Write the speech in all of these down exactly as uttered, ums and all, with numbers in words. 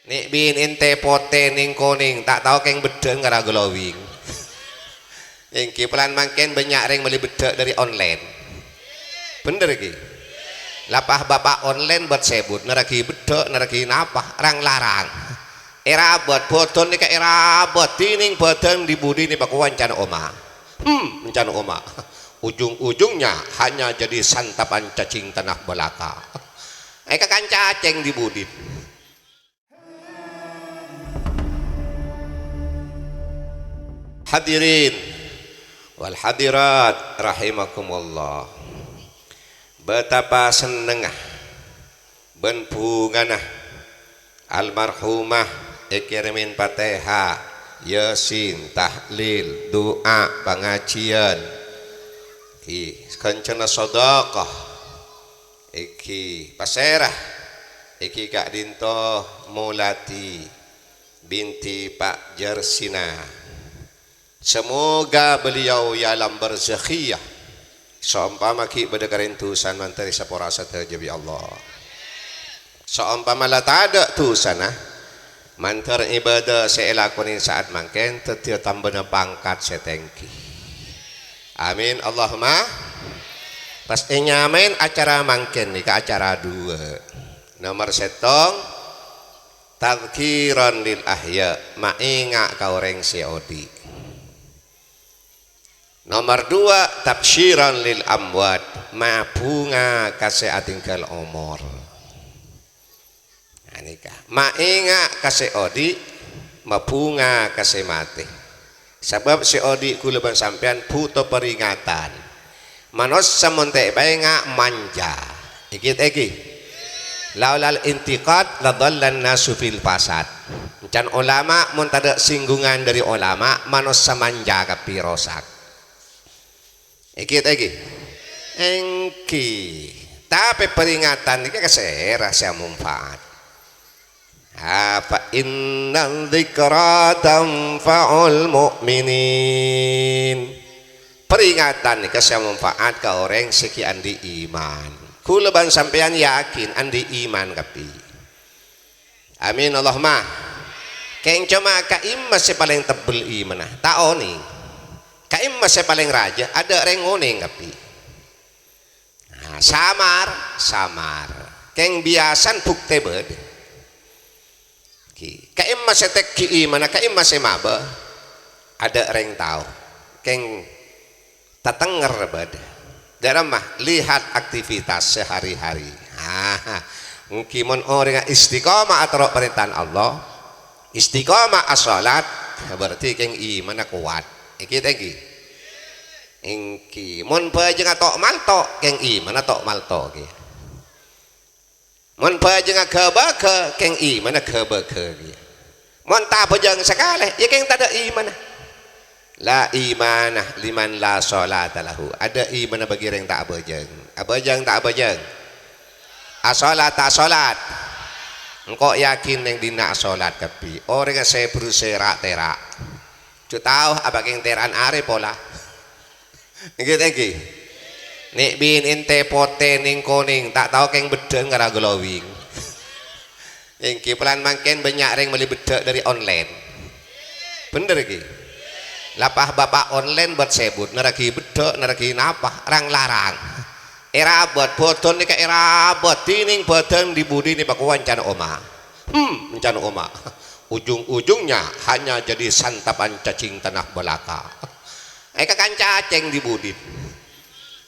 Nè' binè' èntè potè nèng konèng, ta' tao kèng beddhâ'ân kara glowing. Èngghi polana mangkèn bânnya' rèng mellè beddhâ' dâri online. Bhender ghi? Lapah bapa' online bât sèbut, naraghi beddhâ', naraghi napa, rang-larang. Èrabât, bhâdhân nèka èrabât, dhinèng bhâdhân dhi-budhi nèka kowa èncana oma. Hmm, èncana oma. Ujung-ujungnya hanya jadi santapan cacing tanah belaka. Èkakan cacèng dhi-budhi. Hadirin wal hadirat rahimakumullah. Betapa sennengnga bân bhungana almarhumah èkèrèmè Fatihah, Yasin, tahlil, du'a, pangajiyân, ghi, kancana sadhâkah. Èngghi pasèra? Èngghi ka'dinto Molati binti Pa' Jarsina. Semoga beliau è alam barzakhiyah, saompama ghi' bâdâ karèndusan mandhâr èsapora sadhâjâ bi' Allah. Saompama la tadâ' dusana, mandhâr ibadah sè èlakonè sa'at mangkèn dhâddhiyâ tambâna pangkat sè tèngghi. Amin, Allahumma. Pas ènyamaè acara mangkèn nèka acara duwâ'. Nomer sèttong, tadzkiran lil ahya, maènga' ka orèng sè odi'. Nomer duwâ', tabsyiran lil amwat, mabhunga ka sè atinggal omor. Nah, nèka, maènga' ka sè odi', mabhunga ka sè matè. Sabâb sè odi' ghulâ bân sampèyan bhuto paringatan. Manossa mon ta' èpaènga' manja. Èngghi ta' èngghi? Laulal intiqad la dhallan nasu fil fasad. Èncana olama mon tadâ' singgungan dâri olama, manossa manja kabbhi rosak. Èngghi ta' èngghi? Èngghi. Tapè paringatan nèka ka sèra sè amonfaat. Ha, fa inna dzikra tanfa'ul mu'minin. Paringatan nèka sè amonfaat ka orèng sè ghi' andi' iman. Ghulâ bân sampèyan yakin andi' iman kabbhi. Amin, Allahumma. Kèng coma ka'imma sè palèng tebbel imanna, ta' onèng. Ka'imma sè palèng rajâ, adâ' rèng onèng kabbhi. Nah, samar, samar. Kèng biyasana bhuktè bâdâ. Ghi, ka'imma sè tèngghi imanna, ka'imma sè mabâ. Adâ' rèng tao. Kèng tatengnger bâdâ. Dâ' remma, lihat aktivitas sehari-hari. Ah, èngghi mon orèngnga istiqomah atoro' parèntana Allah, istiqomah asholat, berarti kèng imanna kowat. Èngghi ta' èngghi? Èngghi. Mon bhâjângnga to'-malto', kèng imanna to'-malto' kèya. Mon bhâjângnga ghâbâghâ, kèng imanna ghâbâghâ kèya. Mon ta' abhâjâng sakalè, ya kèng tadâ' imanna. La imana liman la sholata lahu. Adâ' imanna bagi rèng ta' abhâjâng. Abhâjâng ta' abhâjâng? Asholat ta' asholat? Engko' yakin nèng dinna' asholat kabbhi. Orèngnga sè bherrâ sè ra'-tèra'. Jhâ' tao apa kèng tèra'an arè pola. Èngghi ta' èngghi? Nè' binè' èntè potè nèng konèng, ta' tao kèng beddhâ'ân kara glowing. Èngghi polana mangkèn bânnya' rèng mellè beddhâ' dâri online. Bhender ghi? Lapah bapa' online bât sèbut, naraghi beddhâ', naraghi napa, rang-larang. Èrabât, bhâdhân nèka èrabât, dhinèng bhâdhân dhi-budhi nèka kowa èncana oma. Hmm, èncana oma. Ujung-ujungnya hanya jadi santapan cacing tanah belaka. Èkakan cacèng dhi-budhi.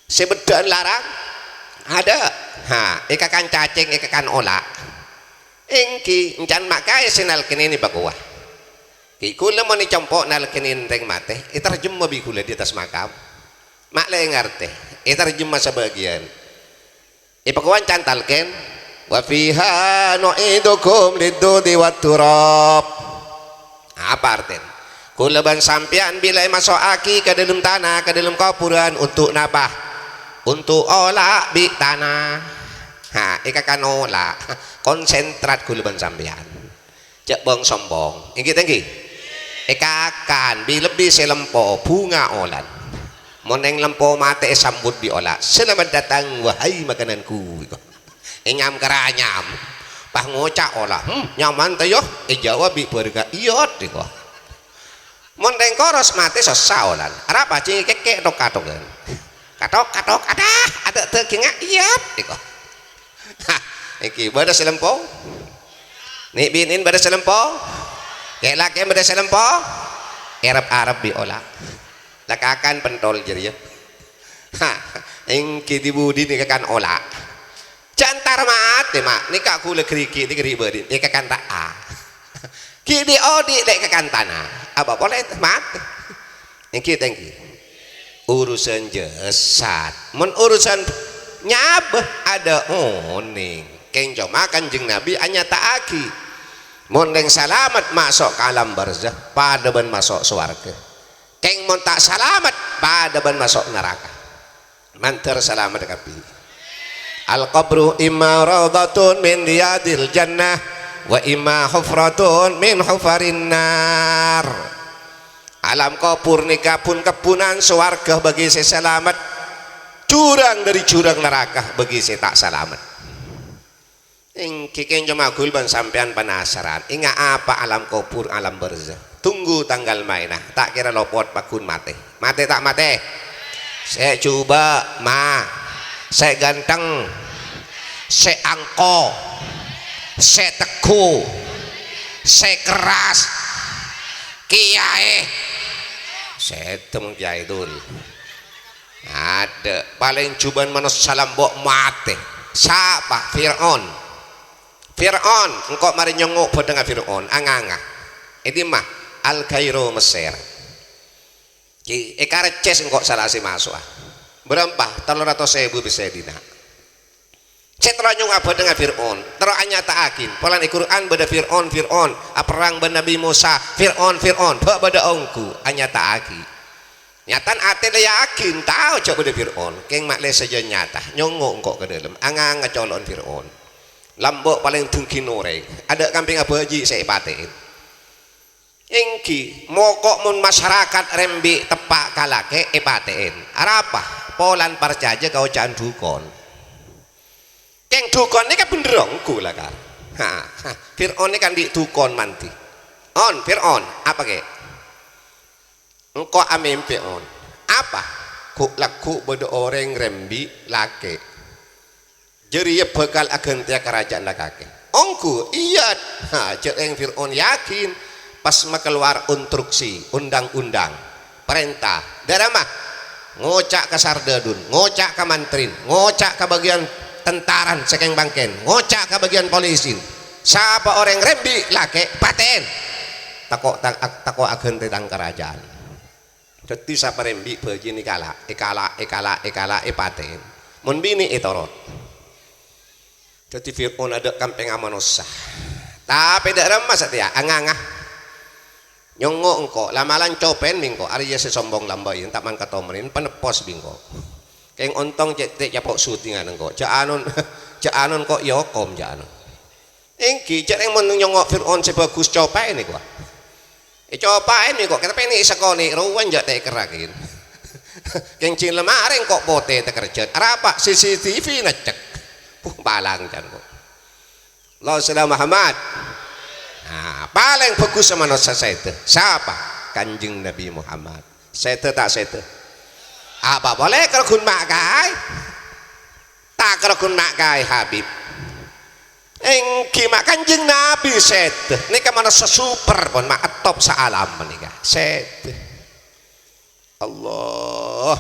Sè beddhâ'ân larang? Adâ'. Ha, èkakan cacèng, èkakan ola'. Èngghi, èncana ma' kaè sè nalkènè nèka kowa. Ghi ghulâ mon è compo' nalkènè rèng matè, ètarjemma bi' ghulâ dhi attas makam. Ma' lè ngartè, ètarjemma sabâgiyân. Èpakowa èncana talkèn, "Wa fiha nu'idukum lid-dudi wat-turab." Apa artèna? Ghulâ bân sampèyan bilâ èmaso'aghi ka dâlem tana, ka dâlem kobhurân, onto' napa? Onto' ola' bi' tana. Ha, èkakan ola'. Konsentrat ghulâ bân sampèyan. Jhâ' bâng-sombâng. Èngghi ta' èngghi? Èkakan, bi-, lebbi sè lempo, bhunga olan. Mon nèng lempo matè èsambut bi' ola', "Selamat datang, wahai makananku." Ènyam-karanyam. Pas ngoca' ola', "Hmm, nyaman ta' iyâ?" Èjâwâb bi' bârâkka', "Iyâ," dhiko. Mon rèng koros matè sossa olan. Arapa cèngèkè' tok-katokan. Katok-katok, "Adah, adâ' dâggingnga?" "Iyâ," dhiko. Hah, ènggi bâdâ sè lempo? Nè'-binè'en bâdâ sè lempo? Kè'-lakè'en bâdâ sè lempo? Èrep-arep bi' ola'. La kakan pentol jârèya. Hah, ènggi di-budi nèka kan ola'. Jhâ' entar matè, Ma'. Nèka ghulâ ghârighi' nèka ri' bâri', è kakanta' a. Ghi' dhi'-odi' lè' kakantana. Apa polè matè. Ènggi tènggi. Urusan jasad. Mon urusan nyabâ, adâ' onèng. Kèng coma Kanjeng Nabi anyata'aghi. Mon rèng salamet maso' ka alam barzah, padâ bân maso' sowarghâ. Kèng mon ta' salamet, padâ bân maso' naraka. Mandhâr salamet kabbhi. Al-qabru imma raudhatun min riyadil jannah, wa imma hufratun min hufarin nar. Alam kobhur nèka bun-kebbhunan sowarghâ bagi sè salamet, jhurâng dhâri jhurâng naraka bagi sè ta' salamet. Ènggi kèng coma ghul bân sampèyan penasaran, enga' apa alam kobhur, alam barzah? Tunggu tanggal maèna, ta' kèra lopot pagghun matè. Matè ta' matè? Sè jhubâ', ma. Sè ghântheng. Sè angko. Sè tegghu. Sè kerras. Kèyaè. Sèdheng kèyaè dul. Adâ', palèng jhubâ'ân manossa lembo' matè. Sapa? Fir'aun. Fir'aun, engko' marè nyongngo' bhâdhângnga Fir'aun, anganga. È dimma? Al-Kairo, Messer. Ghi, è Karacès engko' sala sè maso'a. Bârâmpa? Tello ratos èbu pèssè dinna'. Sè terro nyongngo'a bhâdhângnga Fir'aun, terro anyata'aghi. Polana è Qur'an bâdâ Fir'aun, Fir'aun, aperrang bân Nabbhi Mosa, Fir'aun, Fir'aun, bâ' bâdâ ongghu, anyata'aghi. Nyatana atè la yakin, tao jhâ' bâdâ Fir'aun. Kèng ma' lè sajân nyata, nyongngo' engko' ka dâlem, anganga colo'na Fir'aun. Lembo' palèng dhunggina orèng, adâ' kampèng abâji' sè èpatè'è. Ènggi, moko' mon masarakat rembi' teppa' ka lakè' èpatè'è. Arapa? Polana parcajâ ka oca'na dhukon. Kèng dhukon nèka bhendher ongghu la, Ka'. Ha, ha. Fir'aun nèka andi' dhukon mandhi. "On, Fir'aun, apa kè?" "Engko' amèmpè, On." "Apa?" "Ghu'-lagghu' bâdâ orèng rembi' lakè'. Jârèya bhâkal aghântèya karaja'anna kakè." "Ongghu?" "Iyâ." Ha, jhâ' rèng Fir'aun yakin. Pas makalowar ontruksi, ondang-ondang, parènta. Dârâmma? Ngoca' ka sardhâdhun, ngoca' ka mantrèn, ngoca' ka bâgiyân tentaran sè kèng-bângkèn, ngoca' ka bâgiyân polisin. Sapa orèng rembi' lakè', patè'è. Tako' tang-, tako' aghântè tang karaja'an. Dhâddhi sapa rembi' bâjina èkala', èkala', èkala', èkala', èpatè'è. Mon binè' ètorot. Dhâddhi Fir'aun adâ' kampèngnga manossa. Tapè dâ' remma satèya, anganga. Nyongngo' engko', la-mala copè'è bi' engko', arèya sè sombong lambâi, enta' man katomonè, paneppos bi' engko'. Kèng ontong cè', cè' capo' syutingan engko', jhâ' anon, jhâ' anon ko' èokom, jhâ' anon. Ènggi, jhâ' rèng mon nyongngo' Fir'aun sè bhâghus copa'è nèko. Ècopa'è nèko, kèta pènè' sakonè' rowa jhâ' ta' èkerraghin. Kèng jhing lamarè engko' potè takerjhât. Arapa? C C T V nècèk. Puh, palang can ko'. Allahumma shalli ala Muhammad. Nah, palèng bhâghus manossa sèdhâ. Sapa? Kanjeng Nabi Muhammad. Sèdhâ ta' sèdhâ? Apa polè kerghun ma' kaè? Ta' kerghun ma' kaè, Habib. Ènggi ma' Kanjeng Nabi sèdhâ. Nèka manossa super pon, ma' top saalam panèka. Sèdhâ. Allah.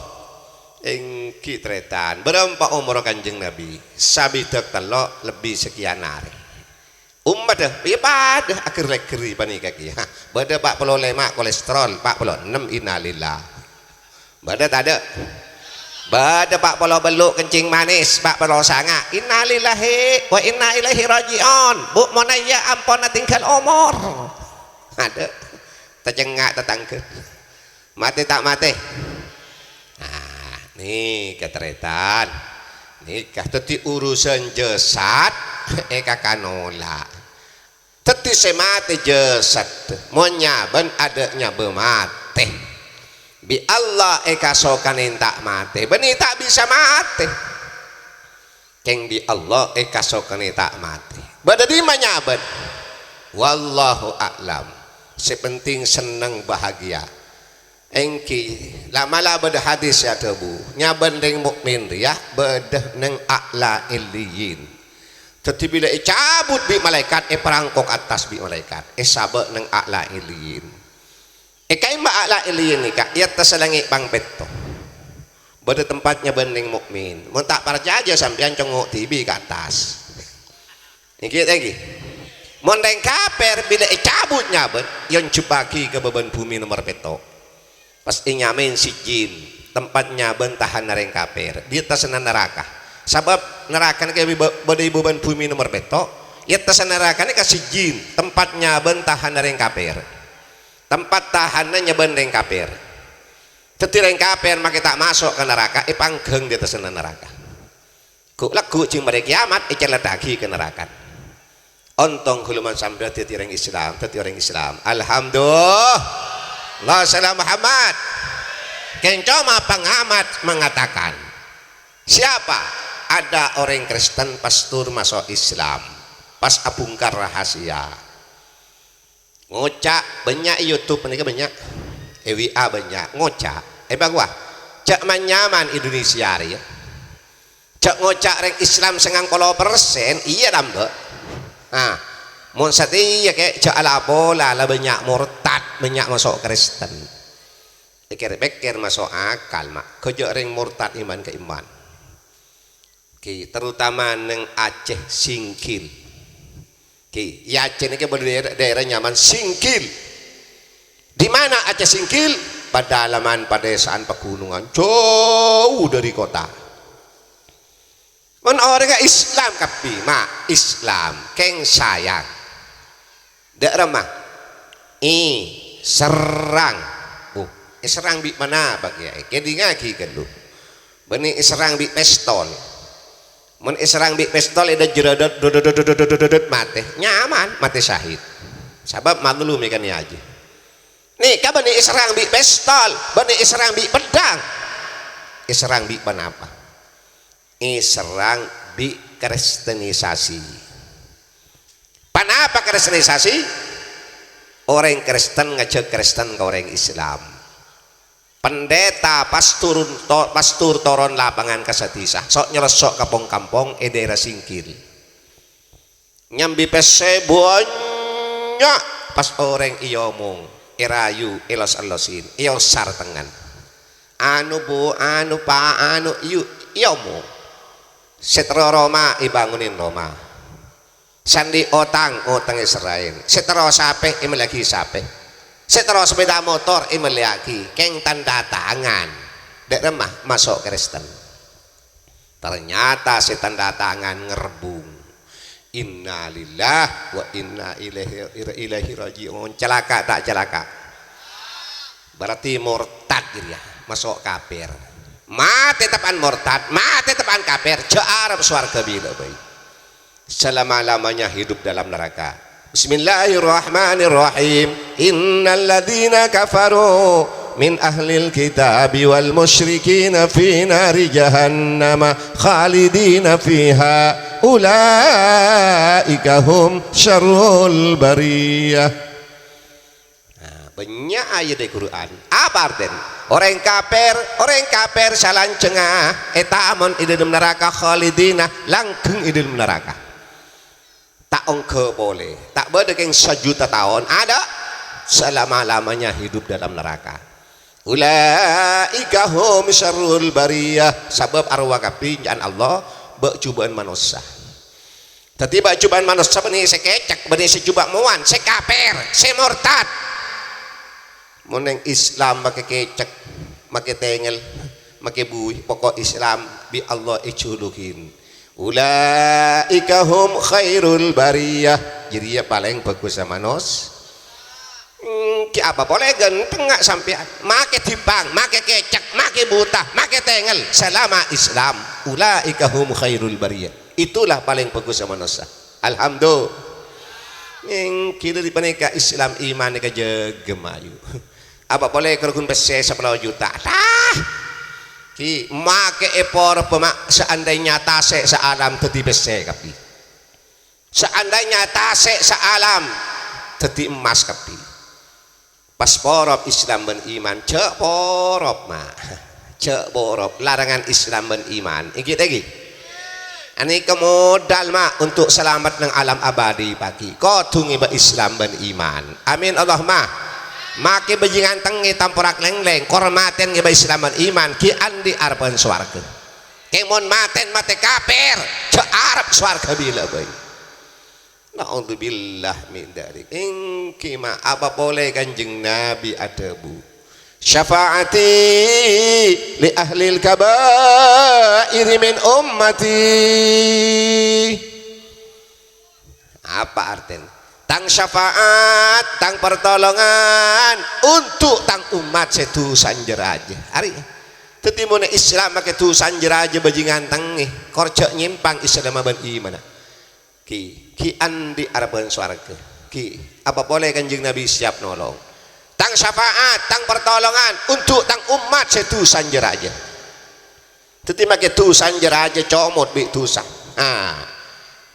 Ènggi tarètan. Bârâmpa omorra Kanjeng Nabi? Sabidhâk tello' lebbi sakèyan arè. Ommaddhâ, iyâ padâ aghâr-lèghâr panèka kèya. Bâdâ pa' polo lèma' kolesterol, pa' polo ennem innalillah. Bâdâ tadâ'? Bâdâ pa' polo bâllu' kencing manis, pa' polo sanga'. Innalillahi wa inna ilaihi raji'un. Bu', mon iyâ ampon atinggal omor. Adâ'. Tacengnga' tatangghâ. Matè ta' matè? Nah, nèka tarètan. Nèka dhâddhi urusan jasad èkakanola'. Dhâddhi sè matè jasad, mon nyabâ adâ' nyabâ matè. Bi' Allah èkasokanè ta' matè, bânnè ta' bisa matè. Kèng bi' Allah èkasokanè ta' matè. Bâdâ dimma nyabân? Wallahu a'lam. Sè penting senneng bahagia. Èngghi, la'-mala' bâdâ hadis sè adhâbu, nyabân rèng mukmin rèya bâdâ neng a'la illiyin. Dhâddhi bilâ ècabut bi' malaèkat, èparangkok attas bi' malaèkat, èsabâ' neng a'la illiyin. È ka'imma a'la illiyin nèka, è attassa langngè' pang pètto. Bâdâ tempat nyabân rèng mukmin. Mon ta' parcajâ sampèyan, congngo' dhibi' ka attas. Èngghi, èngghi. Mon rèng kafir bilâ ècabut nyabân, èonjhebbhâghi ka bâbân bhumè nomer pètto'. Pas ènyamaè Sijjin, tempat nyabân tahanna rèng kafir. È attassa naraka. Sabâb naraka nèka bâ-, bâdâ è bâbân bhumè nomer pètto', è attassa naraka nèka Sijjin, tempat nyabân tahanna rèng kafir. Tempat tahanna nyabân rèng kafir. Dhâddhi rèng kafir makè ta' maso' ka naraka, èpangghâng è attassa naraka. Ghu'-, lagghu' jhâng marè kèyamat ècellèddhâghi ka naraka. Ontong ghulâ mon sampèyan dhâddhi orèng Islam, dhâddhi orèng Islam. Alhamdulillah. Allahumma shalli ala Muhammad. Kèng coma pengamat mengatakan, siapa ada orang Kristen pastor masuk Islam pas abungkar rahasia? Ngoca' bânnya' è YouTube panèka bânnya', è W A bânnya', ngoca', è bâ' kowa, jhâ' man-nyaman Indonesia rèya. Jhâ' ngoca' rèng Islam sangang polo persen, iyâ tambâ. Ah, mon satèya kè, jhâ' ala pola la bânnya' mortad, bânnya' maso' Kristen. Pèkkèr-pèkkèr maso' akal, ma'. Ghâjâ' rèng mortad iman ka iman. Oke, terutama neng Aceh Singkil. Oke, è Aceh nèka bâdâ daerah, daerah nyaman Singkil. Di mana Aceh Singkil? Pedalaman, pedesaan, pegunungan, jauh dari kota. Mon orèngnga Islam kabbhi, ma', Islam, kèng sayang. Dâ' remma? Èserrang. Bu, èserrang bi' ponapa, Kèyaè? Kèdingngaghi ghâllu. Bânnè èserrang bi' pèstol. Mon èserrang bi' pèstol, èdâjjârâ dot, dot, dot, matè. Nyaman, matè syahid. Sabâb mazlum è kanèya jiyâ. Nèka bânnè èserrang bi' pèstol, bânnè èserrang bi' peddhâng. Èserrang bi' ponapa? Èserrang bi' kristenisasi. Ponapa kristenisasi? Orèng Kristen ngajhâk Kristen ka orèng Islam. Pendeta, pastur, to-, pastur toron lapangan ka sadhisa, so'-nyoroso' ka pong-kampong è daerah Singkil. Nyambi pèssè bânnya', pas orèng èomong, èrayu, èlos-ellosin, èosar tengngan. Anu, Bu, anu, Pa', anu, yu, èomong. Sè terro roma, èbângonin roma. Sè andi' otang, otang èserraè. Sè terro sapè, èmellèyaghi sapè. Sè terro sepèda motor, èmellèyaghi. Kèng tandhâ tangan. Dâ' remma maso' Kristen. Ternyata sè tandhâ tangan ngerbung. Innalillah wa inna ilaihi, ilaihi raji'un. Calaka' ta' calaka'? Berarti mortad jârèya, maso' kafir. Matè teppa'an mortad, matè teppa'an kafir, jhâ' arep sowarghâ bilâ bhâi. Selama-lamanya hidup dalam neraka. Bismillahirrahmanirrahim. Innal ladzina kafaru min ahlil kitabi wal musyrikina fi nari jahannama khalidina fiha ulaika hum syarrul bariyah. Nah, bânnya' ayat è Qur'an. Apa artèna? Orèng kafir, orèng kafir salanjhângnga ètamon è dâlem naraka khalidina, langghâng è dâlem naraka. Ta' ongghâ polè. Ta' bâdâ kèng sajuta taon. Ada. Selama-lamanya hidup dalam neraka. Ulaika hum syarrul bariyah. Sabâb arowa kabbhi ca'an Allah, bâ' jhubâ'ân manossa. Dhâddhi bâ' jhubâ'ân manossa bânnè sè kècèk, bânnè sè jhubâ' mowan, sè kafir, sè mortad. Mon neng Islam makè kècèk, makè tengel, makè buwi, pokok Islam bi' Allah èjhulughin. Ulaika hum khairul bariyah. Jârèya palèng bhâghussa manos-, Èngghi apa polè ghântengnga sampèyan. Makè dipang, makè kècèk, makè buta, makè tengel. Salama Islam. Ulaika hum khairul bariyah. Itulah palèng bhâghussa manossa. Alhamdulillah. Èngghi dâri panèka Islam iman nèka jâgâ mayu. Apa polè karoghun pèssè sapolo juta. Tah! Ghi, makè èporop, ma', seandainya tasè' saalam dhâddhi pèssè kabbhi. Seandainya tasè' saalam dhâddhi emmas kabbhi, pas porop Islam bân iman, jhâ' porop, Ma'. Jhâ' porop, larangan Islam bân iman. Ènggi ta' ènggi? Anèka modal, Ma', untuk salamet neng alam abadi, paghi'. Kodhu ngèbâ Islam bân iman. Amin, Allahumma. Makè bhâjingan tengngè tamporak lènglèng, kor matèn ngèbâ Islam bân iman, ghi' andi' areppa sowarghâ. Kèng mon matèn matè kapèr, jhâ' arep sowarghâ bilâ bhâi. Na'udzubillah min dzalik. Ènggi, Ma', apa polè Kanjeng Nabi adhâbu, "Syafa'ati li ahlil kaba'iri min ummati." Apa artèna? Tang syafaat, tang partolongan untuk tang ommat sè dhusana jâ rajâ. Arè. Dhâddhi, mon Islam makè dhusana jâ rajâ bhâjingan tengngè, kor jhâ' nyèmpang Islam bân imanna. Ghi, ghi' andi' areppa sowarghâ. Ghi, apa polè Kanjeng Nabi siap nolong. Tang syafaat, tang partolongan untuk tang ommat sè dhusana jâ rajâ. Dhâddhi, makè dhusana jâ rajâ comot bi' dhusa. Ah.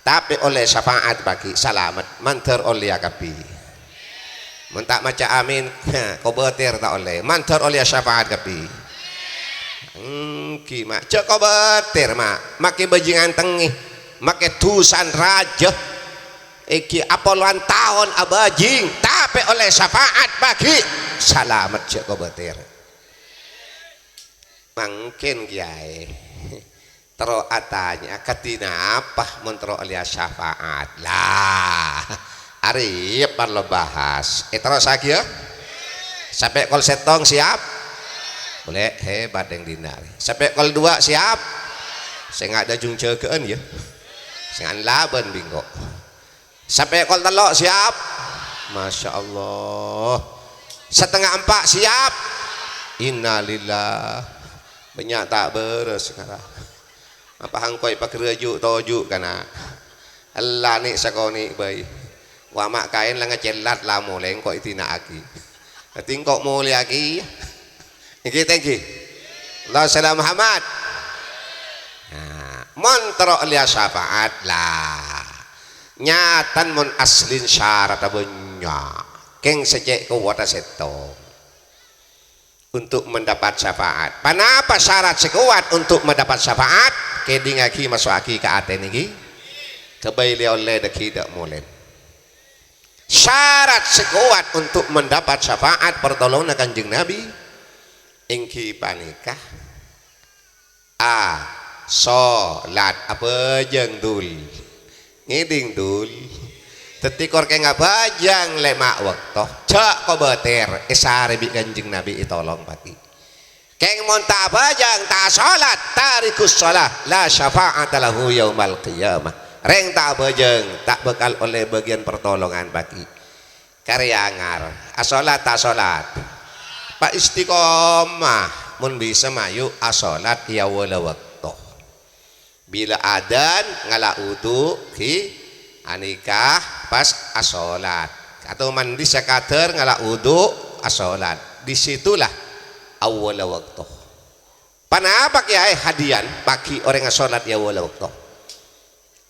Tapè ollè syafaat paghi' salamet, mandhâr ollèya kabbhi. Mon ta' maca amin, kobâtèr ta' ollè. Mandhâr ollèya syafaat kabbhi. Ènggi, Ma'. Jhâ' kobâtèr, Ma'. Makè bhâjingan tengngè. Makè dhusana rajâ. Ènggi apolowan taon abhâjing, tapè ollè syafaat paghi'. Salamet, jhâ' kobâtèr. Mangkèn, Kèyaè. Terro atanya, "Kadhi napa mon terro ollèya syafaat?" Lah, arèya parlo bahas. Èterrossaghiyâ? Sampè' kol sèttong siap? Ollè, hebat deng dinar. Sampè' kol duwâ' siap? Sènga' dâjung jâgâ'ân, yâ. Sènga' labân bi' engko'. Sampè' kol tello' siap? Masya Allah. Satengnga empa' siap? Innalillah. Bânnya' ta' bârâs, ngara. Apa engko' èpaghârâju' toju', kana'? Ella nè' sakonè' bhâi. Wa ma' kaèn la ngacèlat la molè engko' èdina'aghi. Dhâddhi engko' molèyaghi. Ènggi, ta' ènggi? Allahumma shalli ala Muhammad. Nah, mon terro ollèya syafaat, la. Nyatana mon aslina syaratta bânnya'. Kèng sè cè' kowatta sèttong. Untuk mendapat syafaat. Ponapa syarat sè kowat untuk mendapat syafaat? Kèdingaghi, maso'aghi ka atèna ghi. Kabây lè-ollè dâgghi' dâ' molèna. Syarat sè kowat untuk mendapat syafaat partolonganna Kanjeng Nabi ènggi panèka, a, solat, abhâjâng, Dul. Ngèdhing, Dul. Dhâddhi kor kèng abhâjâng lèma' bâkto, jhâ' kobâtèr, èsarè bi' Kanjeng Nabi ètolong paghi'. Kèng mon ta' abhâjâng, ta' asolat, tarikus shalah, la syafa'ata lahu yaumal qiyamah. Rèng ta' abhâjâng ta' bhâkal ollè bâgiyân partolongan paghi'. Karè anyar, asolat ta' asolat? Pa' istiqomah, mon bisa mayu' asolat è awwalla bâkto. Bilâ adzan ngala' wudu, ghi, anèka pas asolat. Atau mandi sakadâr ngala' wudu, asolat. Di situlah awwalla bâkto. Ponapa, Kèyaè, hadiyan paghi' orèng asolat è awwalla bâkto?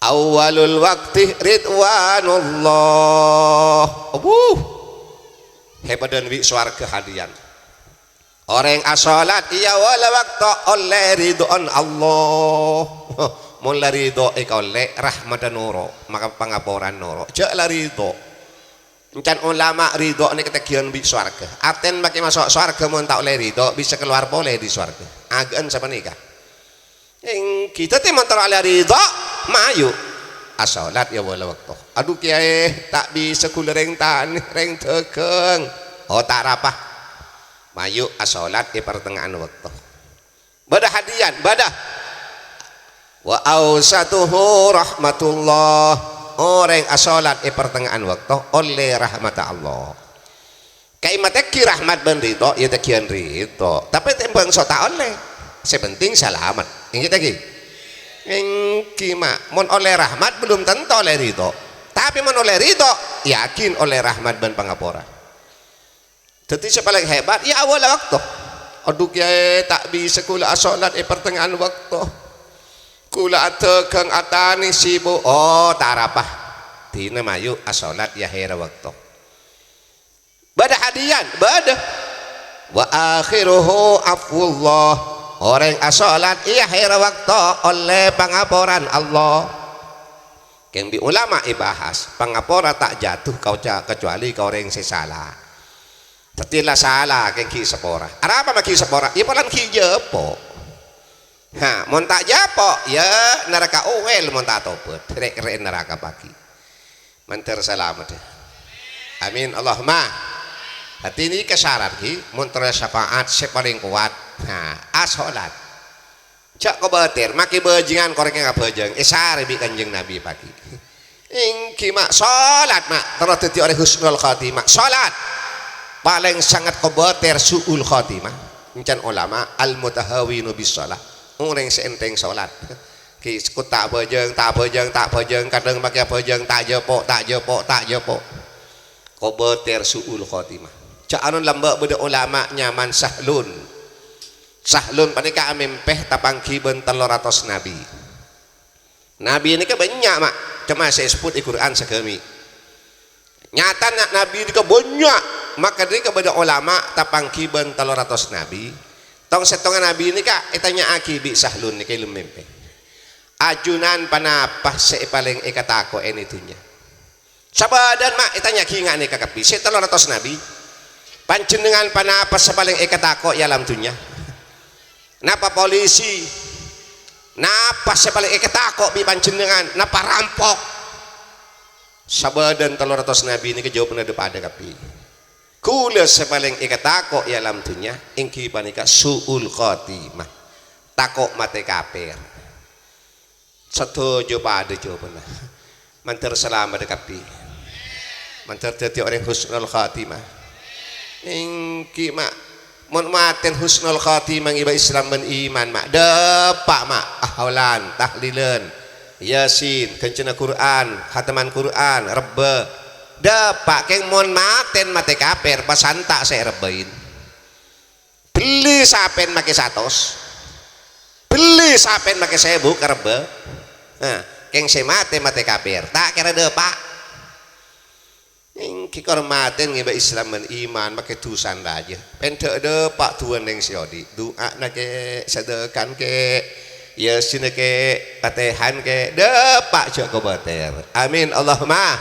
Awwalul waqti ridwanullah. Abuh. Hèpadhân bi' sowarghâ hadiyan. Orèng asolat è awwalla bâkto ollè ridho'na Allah. Mon la ridho èkaollè, rahmatta noro', maka pangaporana noro'. Jhâ' la ridho. Èncan ulama ridho nèka tagghiyân bi' sowarghâ. Artèna makè maso' sowarghâ mon ta' ollè ridho, bisa kalowar polè dâri sowarghâ. Aghâ'ân sapanèka. Ènggi, dhâddhi mon terro ollè ridho, mayu' asolat è awwalla bâkto. Adhu, Kèyaè, ta' bisa ghulâ rèng tanè, rèng dhâghâng. Oh, ta' arapa. Mayu' asolat è partengnga'anna bâkto. Bâdâ hadiyan, bâdâ. Wa ausatuhu rahmatullah. Orèng asolat è partengnga'an bâkto ollè rahmatta Allah. Ka'imma taghi rahmat bân ridho, ya tagghiyân ridho. Tapè tèmbhâng so ta' ollè. Sè penting salamet. Ènggi taghi? Ènggi, Ma'. Mon ollè rahmat, belum tentu ollè ridho. Tapè mon ollè ridho, yakin ollè rahmat bân pangapora. Dhâddhi sè palèng hebat, ya awwalla bâkto. Adhu, Kèyaè, ta' bisa ghulâ asolat è partengnga'an bâkto. Ghulâ adhâghâng atanè sibuk. Oh, ta' arapa. Abdhina mayu asolat è akhèr bâkto. Bâdâ hadiyân, bâdâ. Wa akhiruhu afwullah. Orèng asolat è akhèr bâkto ollè pangaporan Allah. Kèng bi' ulama èbahas, pangapora ta' jatuh ka oca-, kacuali ka orèng sè sala. Dhâddhi la sala kèng ghi' sapora. Arapa ma' ghi' sapora? Yâ polana ghi' jâpo'. Ha, mon ta' jâpo', yâ naraka owèl mon ta' tobât. Rè'-kerrè'en naraka paghi'. Mandhâr salamet. Amin. Allahumma. Dhâddhi nèka syarat ghi, mon terro syafaat sè palèng kowat. Ha, asolat. Jhâ' kobâtèr, makè bhâjingan korèngè ka bhâjâng, èsarè bi' Kanjeng Nabi paghi'. Èngghi, ma', solat, ma', terro dhâddhi orèng husnul khotimah. Solat palèng sanget kobâtèr su'ul khotimah. Èncana ulama, al-mutahawinu bis shalah. Orèng sè ènthèng solat. Ghi, sekut ta' bhâjâng, ta' bhâjâng, ta' bhâjâng, kadhâng makè bhâjâng, ta' jâpo', ta' jâpo', ta' jâpo'. Kobâtèr su'ul khotimah. Jhâ' anon lambâ' bâdâ ulama nyamana Sahlun. Sahlun panèka amèmpè tapangghi bân tello ratos nabi. Nabi nèka bânnya', ma', coma sè èsebbhut è Qur'an saghâmi'. Nyatana nabi nèka bânnya', maka nèka bâdâ ulama tapangghi bân tello ratos nabi. Tong-sèttongnga nabi nèka ètanya'aghi bi' Sahlun nèka è lem mèmpè. "Ajunan ponapa sè palèng èkatako'è è dhunnya?" Sabâdhân, ma', ètanya'aghi nga' nèka kabbhi, sè tello ratos nabi. "Panjhennengngan ponapa sè palèng èkatako' è alam dhunnya? Napa polisi? Napa sè palèng èkatako' bi' panjhennengngan? Napa rampok?" Sabâdhân tello ratos nabi nèka jawabanna dhâ-padâ kabbhi. "Kaulâ sè palèng èkatako' è alam dhunnya èngghi panèka su'ul khotimah, tako' matè kapèr." Sadhâjâ padâ jawabanna. Mandhâr salamet kabbhi. Mandhâr dhâddhi orèng husnul khatimah. Èngghi, ma'. Mon matèn husnul khatimah ngibâ Islam bân iman, ma'. Dâpa', ma'. Ahaulan, tahlilan, Yasin, ghânjhârânna Qur'an, khataman Qur'an, rebbhâ. Dâpa', kèng mon matèn matè kapèr, pasanta' sè èrebbhâin. Bellè sapèn makè satos. Bellè sapèn makè sèbu ka rebbhâ. Nah, kèng sè matè, matè kapèr. Ta' kèra dâpa'. Èngghi kor matèn ngibâ Islam bân iman, makè dusan rajâ. Pèndhâ dâpa' duwân nèng sè odi'. Du'ana kè', sadâkana kè', Yasinna kè', Fatihana kè'. Dâpa' jhâ' kobâtèr. Amin. Allahumma.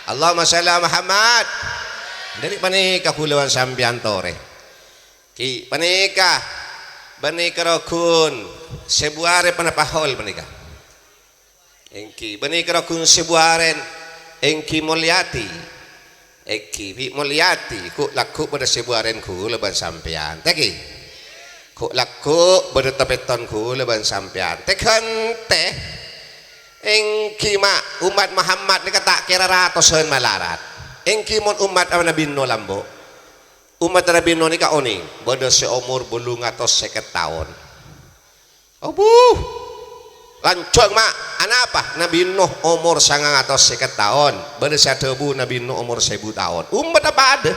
Allahumma shalli ala Muhammad. Dhâri panèka kaulâ bân sampèyan torè. Ghi, panèka, bânnè karoghun sèbu arè ponapa hol panèka? Èngghi, bânnè karoghun sèbu arèn, èngghi Mulyati. Èngghi, bi' Mulyati, ghu'-lagghu' bâdâ sèbu arèn kaulâ bân sampèyan. Tèngghi. Ghu'-lagghu' bâdâ tapètton kaulâ bân sampèyan. Tè-ghântè. Èngghi, ma', ommat Muhammad nèka ta' kèra ratosan malarat. Èngghi mon ommat Nabi Nuh lambâ'. Ommat Nabi Nuh nèka onèng, bâdâ sè omor bâllung atos sèket taon. Abu! Lanjhâng, ma', anapa? Nabi Nuh omor sangang atos sèket taon, bâdâ sè adhâbu Nabi Nuh omor sèbu taon. Ommatta padâ.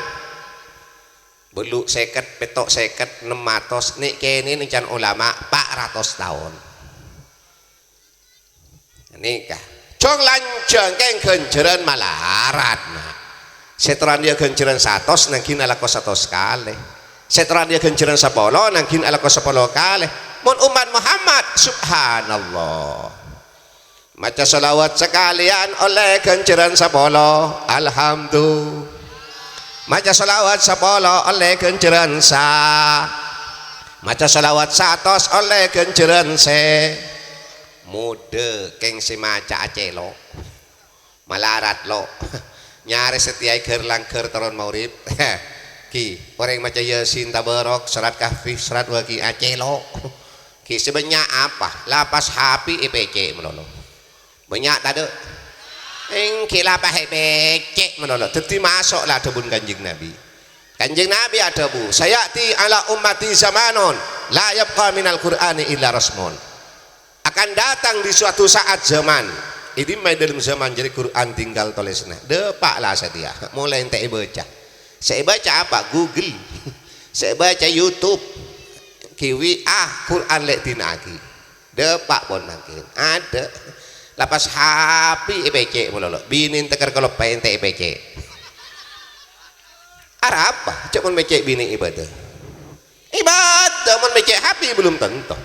Bâllu' sèket, pètto' sèket, nem atos, nè'-kènè' nèng can olama, pa' ratos taon. Nèka. Jhâng lanjhâng kèng ghânjhârân malarat, ma'. Sè terro andiyâ ghânjhârân satos nangghin alako satos kalè. Sè terro andiyâ ghânjhârân sapolo nangghin alako sapolo kalè. Mon ommat Muhammad, subhanallah. Maca shalawat sakalèyan ollè ghânjhârân sapolo. Alhamdulillah. Maca shalawat sapolo ollè ghânjhârân sa. Maca shalawat satos ollè ghânjhârân sè Modâ, kèng sè maca acèlo'. Malarat, lo'. Nyarè satèya è ghâr-langghâr toron maghrib. Ghi, orèng maca Yasin, Tabarok, surat Kahfi, surat Waqiah, acèlo'. Ghi, sè bânnya' apa? Lapas hapi èpècè' malolo. Bânnya' tadâ'? Èngghi lapas èpècè' malolo. Dhâddhi maso' la adhâbuna Kanjeng Nabi. Kanjeng Nabi adhâbu, "Saya'ti ala ummati zamanun la yabqa minal Qur'ani illa rasmun." Akan datang di suatu saat zaman, è dimma è dâlem zaman jârèya Qur'an tinggal tolèsanna. Dâpa' la satèya, molaè èntè' èbâca. Sè èbâca apa? Google. Sè èbâca YouTube. Ghi, W A, Qur'an lè' dina'aghi. Dâpa' pon mangkèn. Adâ'. Lapas hapi èpècè' malolo. Binè ènteker kaloppa èntè' èpècè'. Arapa? Cè' mon mècè' binè ibadah. Ibadah, mon mècè' hapi belum tentu.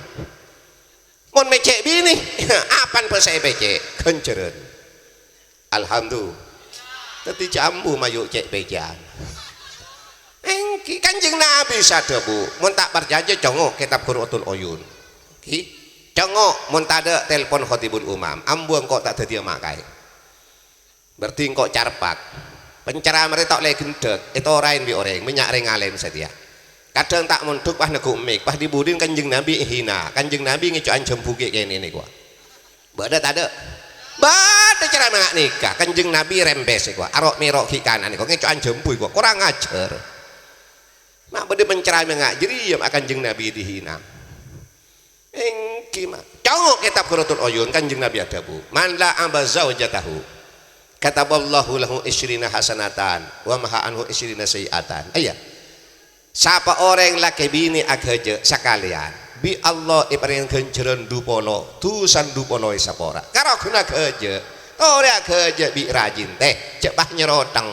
Mon mècè' binè, apan bhâsa èpècè'? Ghânjhârân. Alhamdulillah. Dhâddhi jhâ' ambu mayu' cè' pècè'an. Èngghi, Kanjeng Nabi sè adhâbu, "Mon ta' parcajâ, congo' kètab Qurratul Uyun." Èngghi, congo', mon tadâ', telpon Khatibul Umam. Ambu engko' ta' dhâddhiyâ ma' kaè. Berarti engko' carpak. Penceramah rè ta' ollè ghendhek, ètoraè bi' orèng, bânnya' rèng alèm satèya. Kadhâng ta' mondhuk, pas neggu' mik, pas dhi-budhina Kanjeng Nabi èhina. Kanjeng Nabi ngèco'an jhâmbu ghi' kènè' nèko. Bâdâ tadâ'? Bâdâ ceramah nga' nèka. Kanjeng Nabi rèmpès nèko. Aro'-mèro' ghi' kanan nèko. Ngèco'an jhâmbu nèko. Korang ajhâr. Ma' bâdâ penceramah nga' jârèya ma' Kanjeng Nabi dihina. Èngghi, ma'. Congo' kètab Qurratul Uyun, Kanjeng Nabi adhâbu, "Man la'aba zaujatahu, kataballahu lahu isyrina hasanatan, wa maha anhu isyrina sayyi'atan." Iyâ. Sapa orèng lakè binè aghâjâ' sakalèyan, bi' Allah èparèngè ghânjhârân dhu polo, dhusana dhu polo èsapora. Karo ghun aghâjâ', torè aghâjâ' bi' rajin, tè, jhâ' pas nyèrothèng.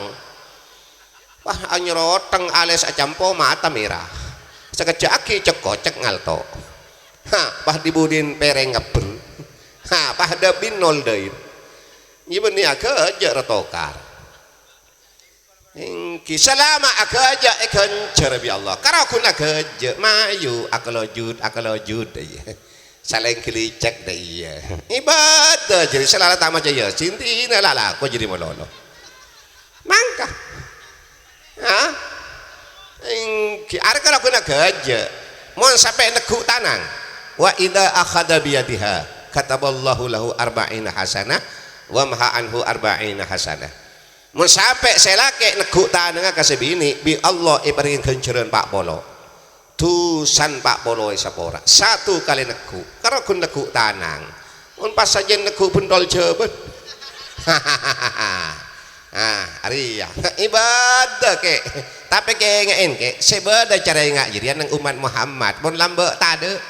Wah, anyèrothèng alès acampo mata mèra. Sakejjhâ' aghi cek-kocek ngalto. Ha, pas dhi-budhina pèrèng ngabbher. Ha, pas dâbin nol dâin. Iyâ bânnè aghâjâ' ro tokar. Èngghi salama aghâjâ' èghânjhâr bi' Allah. Karo ghun aghâjâ', mayu, akalojut, akalojut, iyâ. Salèng ghâlicak, dâ' iyâ. Ibadah jârèya, sè la ta' maca Yasin, dinah la lako jârèya malolo. Mangka. Ha? Èngghi, arè karo ghun aghâjâ'. Mon sampè' neggu' tanang. "Wa idza akhadha biyadiha, kataballahu lahu arba'ina hasanah, wa maha anhu arba'ina hasanah." Mon sampè' sè lakè neggu' tanangnga ka sè binè', bi' Allah èparèngè ghânjhârân pa' polo. Dhusana pa' polo èsapora. Satu kalè neggu'. Karo ghun neggu' tanang. Mon pas sajân neggu' bhentol jhâbân. Ah, arèya. Ibadah, Kè. Tapè kèngè'è, Kè. Sè bâdâ cara ènga' jârèya neng ommat Muhammad. Mon lambâ' tadâ'.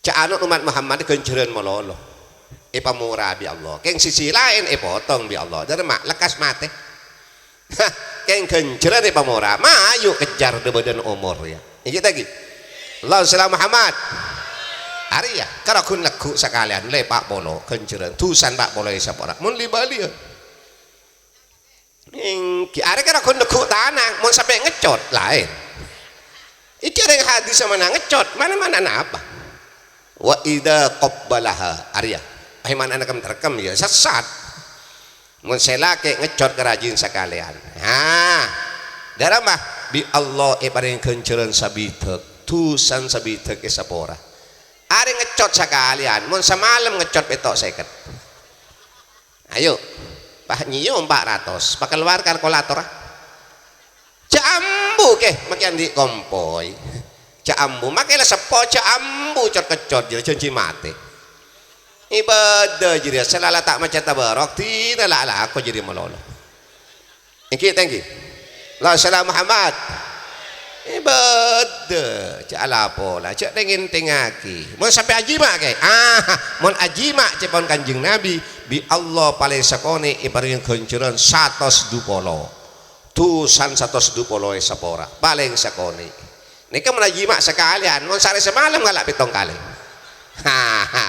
Ca'na ommat Muhammad ghânjhârân malolo. Èpamora bi' Allah. Kèng sisi laèn èpotong bi' Allah. Dâremma lekkas matè. Hah, kèng ghânjhârân èpamora. Mayu kejjhâr dâ-bâdâna omor, yâ. Èngghi ta' èngghi? Allahumma shalli ala Muhammad. Arèya, karo ghun neggu' sakalèyan, lè pa' polo ghânjhârân. Dhusana pa' polo èsapora. Mon li-bâliyâ. Èngghi, arè karo ghun neggu' tanang, mon sampè' ngeccot, laèn. Èngghi rèng hadis mana ngeccot, mana-mana napa? "Wa idza qabbalaha," arèya. Ai, mana nekem-terkem, yâ, sessat. Mon sè lakè ngeccot ka rajin sakalèyan. Ha. Dâremma, bi' Allah èparèngè ghânjhârân sabidhâk, dhusana sabidhâk èsapora. Arè ngeccot sakalèyan, mon samalem ngeccot pètto' sèket. Ayo, pas nyèyom empat ratus, pakalowar kalkulator, ah. Jhâ' ambu, Kè, makè andi' kompoy. Jhâ' ambu, makè la seppo, jhâ' ambu cot-keccot, jâ-, jhânjhi matè. Ibadah jârèya, sè la la ta' maca tabarok, dinah la alako jârèya malolo. Èngghi, ta' èngghi? Allahumma shalli ala Muhammad. Ibadah, jhâ' la pola, jhâ' tèng-èntèngngaghi. Mon sampè' ajima', Kè? Ah, mon ajima' ca'èpon Kanjeng Nabi, bi' Allah palèng sakonè' èparèngè ghânjhârân satos dhu polo. Dhusana satos dhu polo èsapora. Palèng sakonè'. Nèka mon ajima' sakalèyan, mon saarè samalem ngala' pèttong kalè. Ha, ha.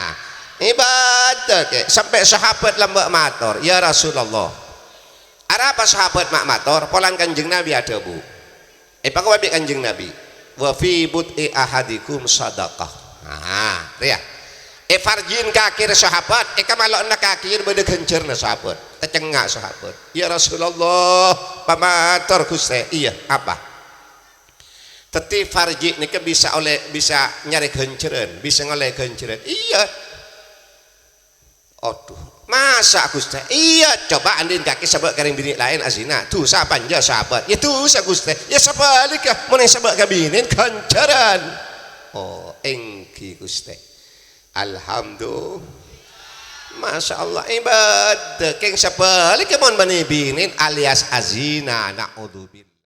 Ibadah, Kè. Sampè' sahabat lambâ' mator, "Ya Rasulullah, arapa sahabat ma' mator, polana Kanjeng Nabi adhâbu, èpakowa bi' Kanjeng Nabi, 'Wa fi bud'i ahadikum shadaqah.'" Nah, rèya. Èfarjin kakè rè sahabat, èkamalo'na kakè bâdâ ghânjhârânna sahabat. Tacengnga' sahabat. "Ya Rasulullah, pamator, Ghustè." "Iyâ, apa?" "Dhâddhi farji nèka bisa ollè, bisa nyarè ghânjhârân, bisa ngollè ghânjhârân." "Iyâ." "Adhu, masa', Ghustè?" "Iyâ, coba andi'na kakè sabâ' ka rèng binè' laèn azina, dhusa apa enjâ', sahabat?" "Yâ dhusa, Ghustè." "Yâ sabhâligghâ, mon èsabâ' ka binèna ghânjhârân." "Oh, èngghi, Ghustè." Alhamdulillah. Masya Allah, ibadah. Kèng sabhâligghâ mon bânnè binèna alias azina, naudzubillah.